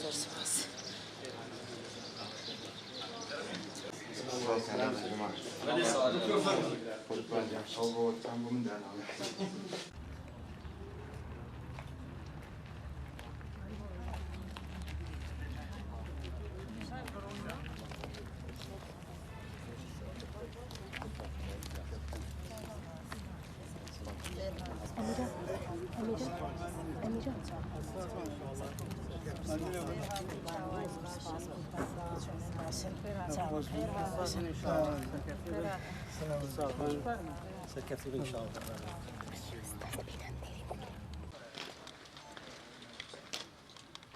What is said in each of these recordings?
زۆر سوپاس.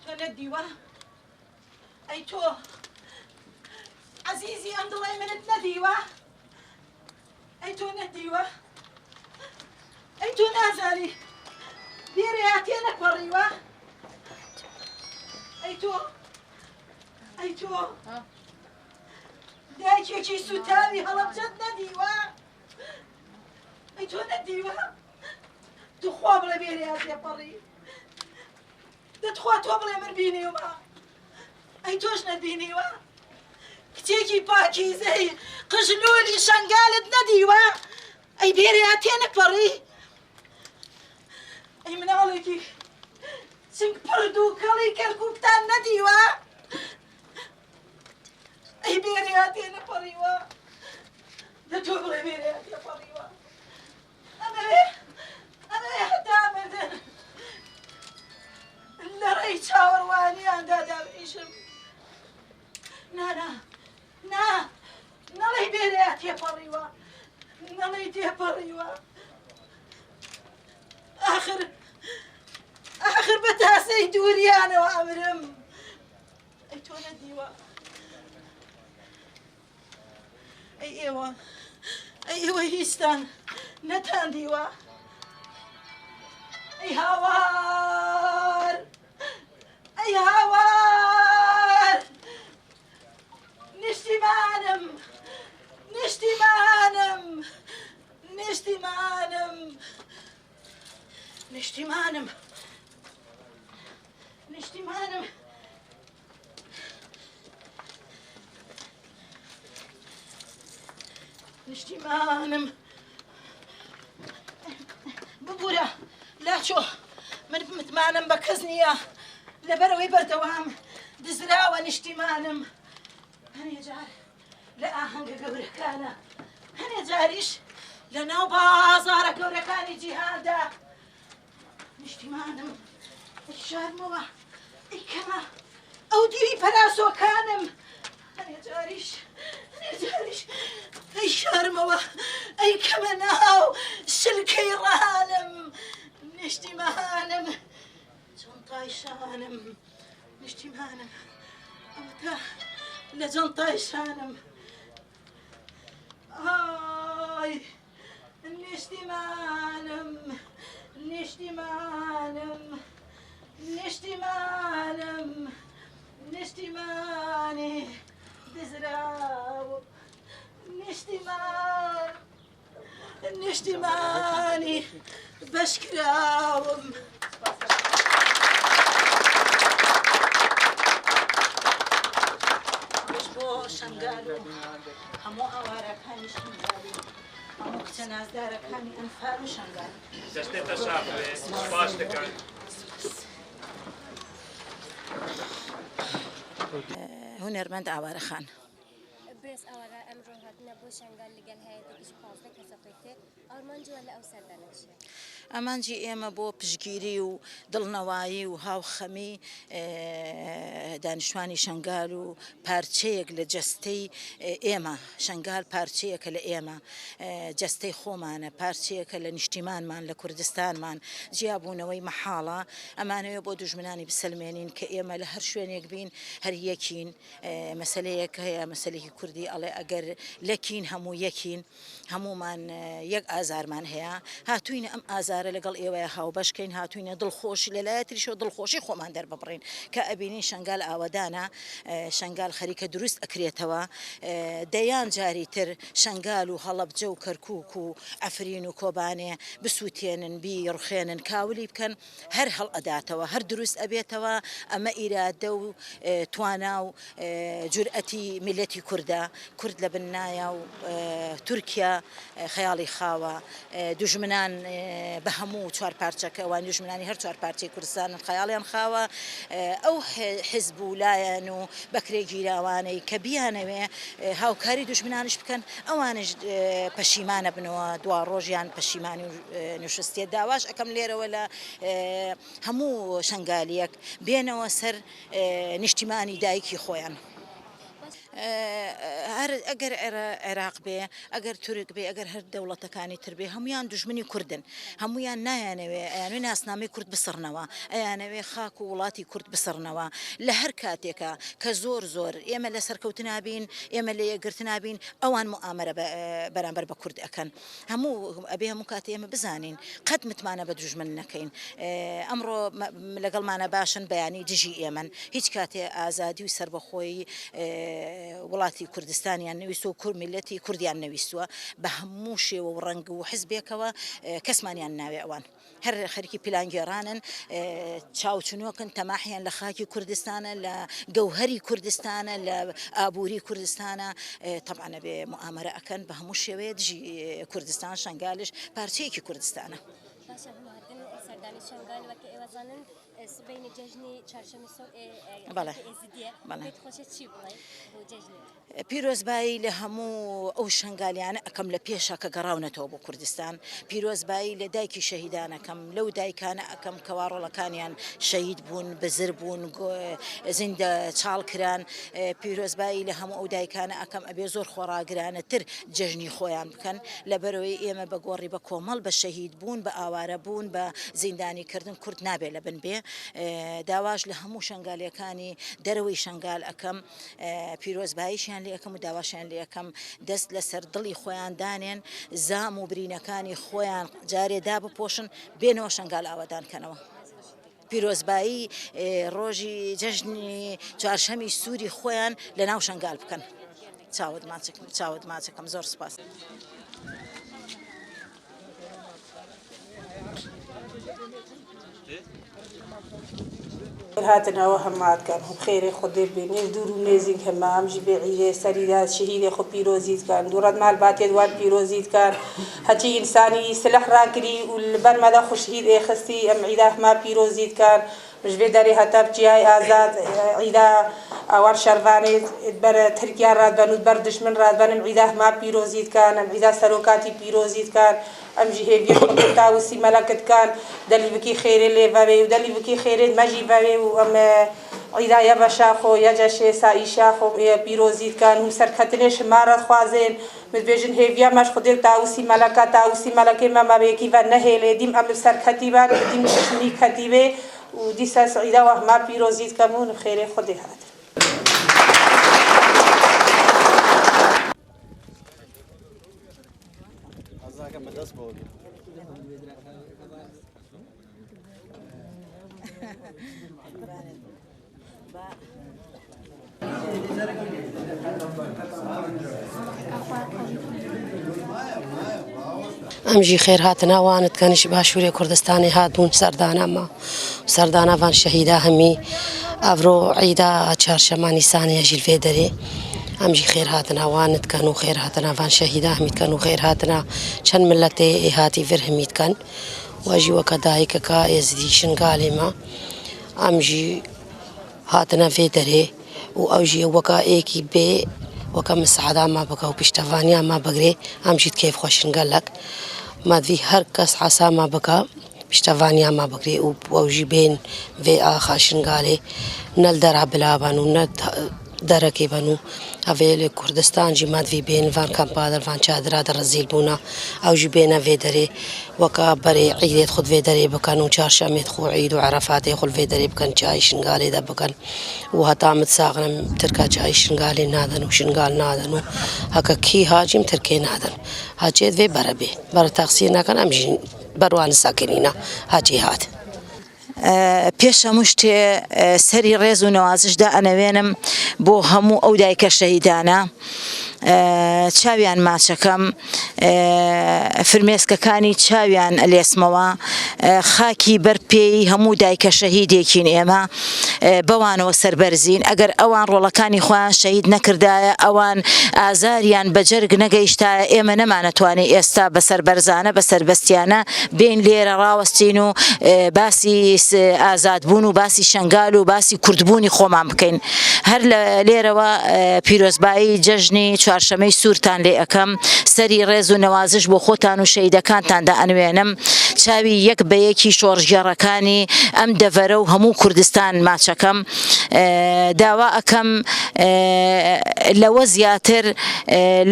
تۆ نەتدیوە؟ ئەی تۆ عەزیزی ئەم دڵەی منت نەدیوە؟ ئەی تۆ نەتدیوە؟ ئەی تۆ نازانی لێرەیا تێنەپەڕیوە؟ ئەی تۆ ئەی تۆ دایکێکی سوتاوی هەڵەبجەت نەدیوە؟ ئەی تۆ نەتدیوە؟ توخوا بڵێ بێرەیا تێپەڕی دەتخوا تۆ بڵێ من بینیومە ئەی تۆش نەتبینیوە؟ کچێکی پاکیزەی قژلولی شەنگالت نەدیوە؟ ئەی بێرەیا تێنەپەڕی؟ ئەی مناڵێکی چنگ پڕ دووکەڵی کەرکوکتان نەدیوە؟ ئەی بێرەیا تێنەپەڕیوە؟ دە تۆ بڵێ بێرەیا تێپەڕیوە؟ ئەمەوێ ئەمەوێ هەتا مردن لە ڕێی چاوەڕوانیاندا دابنیشم. نا نا نا نەڵێی بێرەیا تێپەڕیوە نەڵێی تێپەڕیوە ئاخر ئاخر بە تاسەی دووریانەوە ئەمرم ئەی تۆ نەدیوە ئەی ئێوە ئەی ئێوە هیچتان نەتان دیوە ئەی هاوار ئەی هاوار نیشتیمانم نیشتیمانم نیشتیمانم نیشتیمانم نیشتیمانم نیشتیمانم ببورە لاچۆ من متمانەم بە کەس نییە لەبەرەوەی بەردەوام دزراوە نیشتیمانم هەنێ جار لە ئاهەنگە گەورەکانە هەنێ جاریش لە ناو بازارە گەورەکانی جیهاندا نیشتیمانم ئەیشارمەوە ئەیکەمە ئەو دیوی پەراسۆکانم هەنێ جاریش هەنێ جاریش ئەیشارمەوە ئەیکەمە ناو شلکەی ڕانم نیشتیمانم جەنتای شانم نیشتیمانم ئەوەتا لە جەنتای شانم ئای نیشتیمانم نیشتیمانم نیشتیمانم نیشتیمانی دزراوم نیشتیمان نیشتیمانی بەشکراوم. بۆ شەنگال و هەموو ئاوارەکانی شەنگال و هەموو کچە نازدارەکانی ئەنفال و شەنگال. دەستێ تە ساخ بێ سپاس دکەم. هونەرمەند ئاوارە خان. برێز ئاوارە ئەمرۆ هاتنە بۆ شەنگال لەگەل هەیەتێکیش 15 کەسە پێک تێ ئارمانجی وە لە ئەو سەردانە چیە؟ ئامانجی ئێمە بۆ پشتگیری و دڵنەوایی و هاوخەمی دانیشتوانی شەنگال و پارچەیەک لە جەستەی ئێمە، شەنگال پارچەیەکە لە ئێمە، جەستەی خۆمانە، پارچەیەکە لە نیشتیمانمان، لە کوردستانمان، جیابوونەوەی مەحاڵە، ئەمانەوێ بۆ دوژمنانی بسەلمێنین کە ئێمە لە هەر شوێنێک بین هەر یەکین، مەسەلەیەک هەیە مەسەلەیەکی کوردی. کوردی ئەڵێ ئەگەر لەکین هەموو یەکین، هەموومان یەک ئازارمان هەیە، هاتووینە ئەم ئازارە لەگەڵ ئێوەیا هاوبەش کەین، هاتووینە دڵخۆشی لە لایە تریشەوە دڵخۆشی خۆمان دەرببڕین کە ئەبینین شەنگال ئاوەدانە، شەنگال خەریکە دروست ئەکرێتەوە، دەیان جاری تر شەنگال و هەڵەبجە و کەرکوک و عەفرین و کۆبانێ بسووتێنن، بیڕوخێنن، کاولی بکەن، هەر هەڵئەداتەوە، هەر دروست ئەبێتەوە، ئەمە ئیرادە و توانا و جورئەتی میللەتی کوردە، کورد لە بن نایە و تورکیا خەیاڵی خاوە، دوژمنان بە هەموو چوارپارچەکە وان دوژمنانی هەر چوارپارچەی کوردستانن خەیاڵیان خاوە، ئەو حزب و لایەن و بەکرێگیراوانەی کە بیانەوێ هاوکاری دوژمنانیش بکەن ئەوانیش پەشیمان ئەبنەوە دواڕۆژیان پەشیمانی و نوشستیە داواش ئەکەم لێرەوە لە هەموو شەنگالیەک بێنەوە سەر نیشتیمانی دایکی خۆیان. هەر ئەگەر عێراق بێ ئەگەر تورک بێ ئەگەر هەر دەوڵەتەکانی تر بێ هەمویان دوژمنی کوردن هەمویان نایانەوێ ئەیانوێ ناسنامەی کورد بسڕنەوە ئەیانەوێ خاک و وڵاتی کورد بسڕنەوە لە هەر کاتێکا کە زۆر زۆر ئێمە لە سەرکەوتنا بین ئێمە لە یەکگرتنا بین ئەوان موئامەرە بەرامبەر بە کورد ئەکەن هەموو ئەبێ هەموو کاتێ ئێمە بزانین قەت متمانە بە دوژمن نەکەین ئەمڕۆ لەگەڵمانە باشن بەیانی دژی ئێمەن هیچ کاتێ ئازادی و سەربەخۆیی وڵاتی کوردستانیان نەویستوە و کورد میللەتی کوردیان نەویستوە بە هەموو شێوە و ڕەنگ و حزبێکەوە کەسمانیان ناوێ ئەوان هەر خەریکی پیلانگێڕانن چاوچنۆکن تەماحیان لە خاکی کوردستانە لە گەوهەری کوردستانە لە ئابووری کوردستانە تەبعەن ئەبێ موئامەرە ئەکەن بە هەموو شێوەیە دژی کوردستان شەنگالش پارچەیەکی کوردستانە. باشە هەموو سەردانی شەنگال وەک ئێوە زانن سبەینێ جەژنی چوارشەمی سۆر بەڵێ ئێزدیە بەڵێ. پێت خۆشە چی بڵێی بۆ جەژنێ؟ پیرۆزبایی لە هەموو ئەو شەنگالیانە ئەکەم لە پێشا کە گەڕاونەتەوە بۆ کوردستان، پیرۆزبایی لە دایکی شەهیدان ئەکەم، لەو دایکانە ئەکەم کەوا ڕۆڵەکانیان شەهید بوون، بزر بوون، زیندە چاڵ کران، پیرۆزبایی لە هەموو ئەو دایکانە ئەکەم ئەبێ زۆر خۆڕاگرانەتر جەژنی خۆیان بکەن، لەبەرئەوەی ئێمە بە گۆڕی بە کۆمەڵ بە شەهید بوون، بە ئاوارە بوون، بە زیندانی کردن کورد نابێ لە بن بێ، داواش لە هەموو شەنگالیەکانی دەرەوەی شەنگال ئەکەم پیرۆزباییشیان لێ ئەکەم و داواشیان لێ ئەکەم دەست لەسەر دڵی خۆیان دانێن، زام و برینەکانی خۆیان جارێ دابپۆشن، بێنەوە شەنگال ئاوەدان کەنەوە. پیرۆزبایی ڕۆژی جەژنی چوارشەمی سووری خۆیان لە ناو شەنگال بکەن. چاوت ماچەکەم، چاوت ماچەکەم، زۆر سوپاس. هاتن ئەوە هەمات کەن هم خێرێ خودێ بێ نێ دوور و نێزیک هەمە ئەم ژی بێ عیرێ سەریدا شهیدێ خو پیرۆزیت کەن دوڕەت مال باتێت وان پیرۆزیت کەن هەچی ئینسانی سلح ڕاکری و لبەر مەدە خو شهید ئێخستی ئەم عیدا هەما پیرۆزیت کەن مش ڤێ دەرێ هەتا بچیای ئازاد عیدا ئەوان شەرڤانێت بەر ترکیا رادبەن و بەر دشمن رادبەن ئەم عیدا هەما پیرۆزیت کەن ئەم عیدا سەرۆکاتی پیرۆزیت کەن ئەم ژی هێڤیە خودێ تاوسی مەلەکت کەن دەلی بکی خێرێ لێ ڤەوێ و دەلی بکی خێرێت مەژی ڤەوێ و ئەم عیدا یە بەشا خۆ یە جەشێ سائیشا خۆ پیرۆزیت کەن و سەرکەتنێ شما راد خوازێن مدبێژن هێڤیا مەش خودێ و تاوسی مەلەکە تاوسی مەلەکێ مە مەوێکی ڤە نەهێلێ دیم ئەم سەرکەتی بان و دیم دشمنی کەتی بێ و دیسە سعیدا وەهما پیرۆزیت کەم و خێرێ خودێ هات. ئەم ژی خێر هاتنا وانت کەنش باشوورێ کوردستانی هاتبوون سەردانا ما سەردانا ڤان شەهیدا هەمی ئەڤرۆ عیدا چارشەما نیسانێ ژیل ڤێ دەرێ ئەم ژی خێر هاتنا وانت کەن و خێر هاتنا ڤان شەهیدا هەمیت کەن و خێر هاتنا چەند ملەتێ هاتی ڤر هەمیت کەن وەژی وەکە دایکەکە ئێزدی شنگالێ ما ئەم ژی هاتنە ڤێ دەرێ و ئەو ژی وەکا ئێکی بێ وەکە مساعدا ما بکە و پشتەڤانیا ما بگرێ ئەم ژیت کەیف خوەشن گەلەک مادڤی هەر کەس عەسا ما بکە پشتەڤانیا ما بگرێ و ئەو ژی بێن ڤێ ئاخا شنگالێ نەل دەرا بلابان و نە دەرەکێ بن و ئەڤێ لە کوردستان ژی ما دڤی بێن ڤان کەمپا دە ڤان چادرا دە ڕەزیل بوونە ئەو ژی بێنە ڤێ دەرێ وەکا بەرێ عیدێت خود ڤێ دەرێ بکەن و چارشەمێت خو عید و عەرەفاتێ خو ڤێ دەرێ بکەن چای شنگالێ دە بکەن و هەتا مت ساغنم ترکا چای شنگالێ نادەن و شنگال نادەن و هەکە کی هاجیم ترکێ نادەن هاچێت ڤێ بەرە بێ بەرە تەقسیر نەکەن ئەم ژی بەروان ساکنینە هاچی هات. پێش هەموو شتێ سەری ڕێز و نەوازش دائەنەوێنم بۆ هەموو ئەو دایکە شەهیدانە چاویان ماچەکەم فرمێسکەکانی چاویان ئەلێسمەوە خاکی بەر پێی هەموو دایکە شەهیدێکین ئێمە بەوانەوە سەربەرزین ئەگەر ئەوان ڕۆڵەکانی خۆیان شەهید نەکردایە ئەوان ئازاریان بە جەرگ نەگەیشتایە ئێمە نەمانەتوانی ئێستا بە سەربەرزانە بە سەربەستیانە بێین لێرە ڕاوەستین و باسی ئازادبوون و باسی شەنگال و باسی کوردبوونی خۆمان بکەین هەر لە لێرەوە پیرۆزبایی جەژنی چوارشەمەی سوورتان لێ ئەکەم سەری ڕێز و نەوازش بۆ خۆتان و شەیدەکانتاندا ئەنوێنم چاوی یەک بە یەکی شۆڕشگێڕەکانی ئەم دەڤەرە و هەموو کوردستان ماچەکەم داوا ئەکەم لەوە زیاتر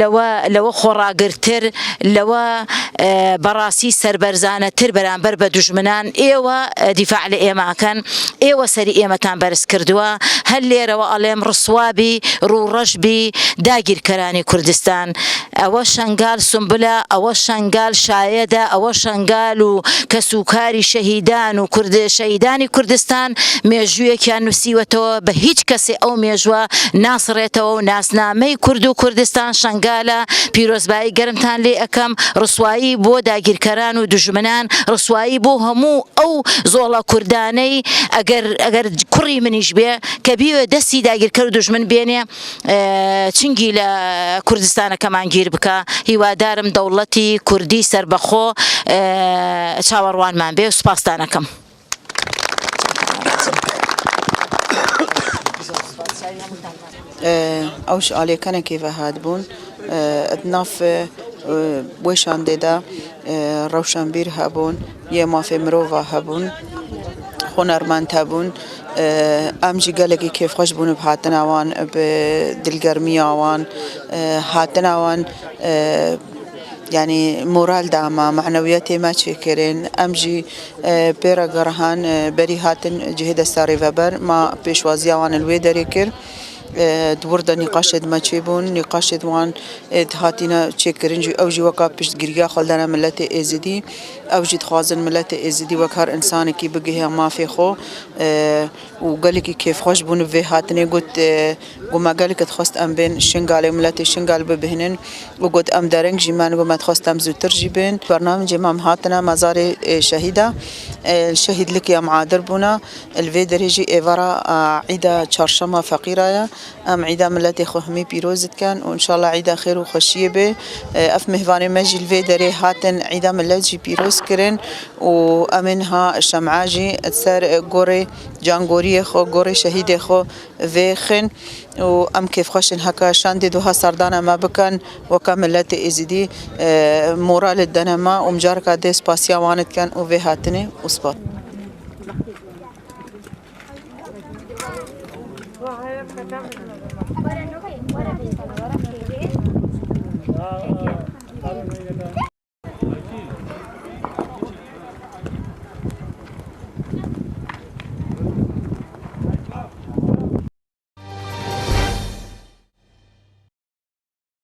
لەوە لەوە خۆڕاگرتر لەوە بەڕاستی سەربەرزانەتر بەرامبەر بە دوژمنان ئێوە دیفاع لە ئێمە ئەکەن ئێوە سەری ئێمەتان بەرز کردووە هەر لێرەوە ئەڵێم ڕسوابی ڕووڕەش بی داگیرکەرانی کوردستان ئەوە شەنگال سومبلە ئەوە شەنگال شایەدە ئەوە شەنگال و کەسوکاری شەهیدان و کورد شەهیدانی کوردستان مێژوویەکیان نووسیوەتەوە بە هیچ کەسێ ئەو مێژووە ناسڕێتەوە و ناسنامەی کورد و کوردستان شەنگالە پیرۆزبایی گەرمتان لێ ئەکەم ڕسوایی بۆ داگیرکەران و دوژمنان ڕسوایی بۆ هەموو ئەو زۆڵە کوردانەی ئەگەر ئەگەر کوڕی منیش بێ کە بیەوێ دەستی داگیرکەر و دوژمن بێنێ چنگی لە کوردستانەکەمان گیر بکا هیوادارم دەوڵەتی کوردی سەربەخۆ چاوەڕوانمان بێ سوپاستان ئەکەم. ئەو ji aliyê kenekê ve hatibûn di nav wê şandê de rewşenbîr hebûn yê mafê mirova hebûn hunermend hebûn em jî gelekî kêfxweş bûn bi hatina wan bi dilgermiya wan hatina wan yanî moral da me manewiyetê me çêkirin em jî pê re gerihan berî hatin cihê desta rêveber ma pêşwaziya wan li wê derê kir. Di wir de nîqaşê me çêbûn, nîqaşê wan hatîne çêkirin jî ew jî weka piştgiriya xwe dane miletê Êzidî ew jî dixwazin miletê Êzidî wek her însanekî bigihe mafê xwe û gelekî kêfxweş bûn bi vê hatinê got got me gelekî dixwest em bên Şingalê miletê Şingal bibihînin û got em dereng jî me got me dixwest em zûtir jî bên bernamecê me em hatine mezarê şehîda şehîdlikê em adir bûne Li vê derê jî êvara Îda Çarşema Feqîra ye. Em îda miletê xwe hemî pîroz dikin û înşallah îda xêr û xweşiyê bê. Ev mêvanê me jî li vê derê hatin îda milet jî pîroz kirin û em ê niha şem'a jî li ser gorê cangoriyê xwe, gorê şehîdê xwe vêxin û em kêfxweş in heke şandê duha serdana me bikin weke miletê Êzidî moralê didene me û mijareke dê spasiya wan dikin û vê hatinê û spas.